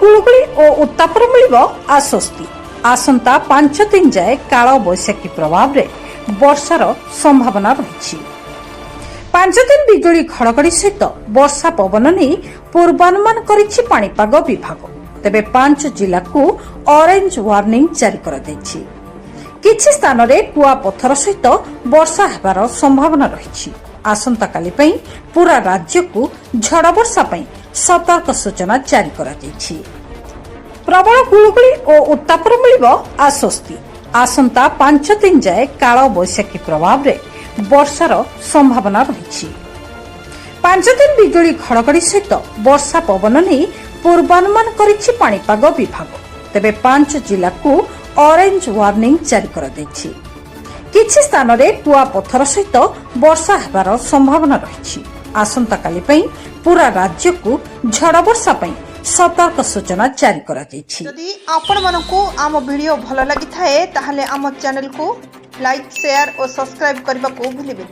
ଗୁଳୁଗୁଳି ଓ ଉତ୍ତାପରୁ ମିଳିବ ଆଶ୍ୱସ୍ତି। ଆସନ୍ତା 5 ଦିନ ଯାଏ କାଳ ବୈଶାଖୀ ପ୍ରଭାବରେ ବର୍ଷାର ସମ୍ଭାବନା ରହିଛି। 5 ଦିନ ବିଜୁଳି ଘଡ଼ଘଡ଼ି ସହିତ ବର୍ଷା ପବନ ନେଇ ପୂର୍ବାନୁମାନ କରିଛି ପାଣିପାଗ ବିଭାଗ। ତେବେ ପାଞ୍ଚ ଜିଲ୍ଲାକୁ ଅରେଞ୍ଜ ୱାର୍ଣ୍ଣିଂ ଜାରି କରାଯାଇଛି। କିଛି ସ୍ଥାନରେ କୁଆପଥର ସହିତ ବର୍ଷା ହେବାର ସମ୍ଭାବନା ରହିଛି। ଆସନ୍ତାକାଲି ପାଇଁ ପୁରା ରାଜ୍ୟକୁ ଝଡ଼ ବର୍ଷା ପାଇଁ ସତର୍କ ସୂଚନା ଜାରି କରାଯାଇଛି। ପ୍ରବଳ ଗୁଳୁଗୁଳି ଓ ଉତ୍ତାପରୁ ମିଳିବ ଆଶ୍ୱସ୍ତି। ଆସନ୍ତା 5 ଦିନ ଯାଏ କାଳ ବୈଶାଖୀ ପ୍ରଭାବରେ ବର୍ଷାର ସମ୍ଭାବନା ରହିଛି। 5 ଦିନ ବିଜୁଳି ଘଡ଼ଘଡ଼ି ସହିତ ବର୍ଷା ପବନ ନେଇ ପୂର୍ବାନୁମାନ କରିଛି ପାଣିପାଗ ବିଭାଗ। ତେବେ ପାଞ୍ଚ ଜିଲ୍ଲାକୁ ଅରେଞ୍ଜ ୱାର୍ଣ୍ଣିଂ ଜାରି କରାଯାଇଛି। କିଛି ସ୍ଥାନରେ କୁଆପଥର ସହିତ ବର୍ଷା ହେବାର ସମ୍ଭାବନା ରହିଛି। ଆସନ୍ତାକାଲି ପାଇଁ ପୁରା ରାଜ୍ୟକୁ ଝଡ଼ ବର୍ଷା ପାଇଁ ସତର୍କ ସୂଚନା ଜାରି କରାଯାଇଛି। ଯଦି ଆପଣମାନଙ୍କୁ ଆମ ଭିଡ଼ିଓ ଭଲ ଲାଗିଥାଏ, ତାହେଲେ ଆମ ଚ୍ୟାନେଲକୁ ଲାଇକ୍, ସେୟାର ଓ ସବସ୍କ୍ରାଇବ୍ କରିବାକୁ ଭୁଲିବେନି।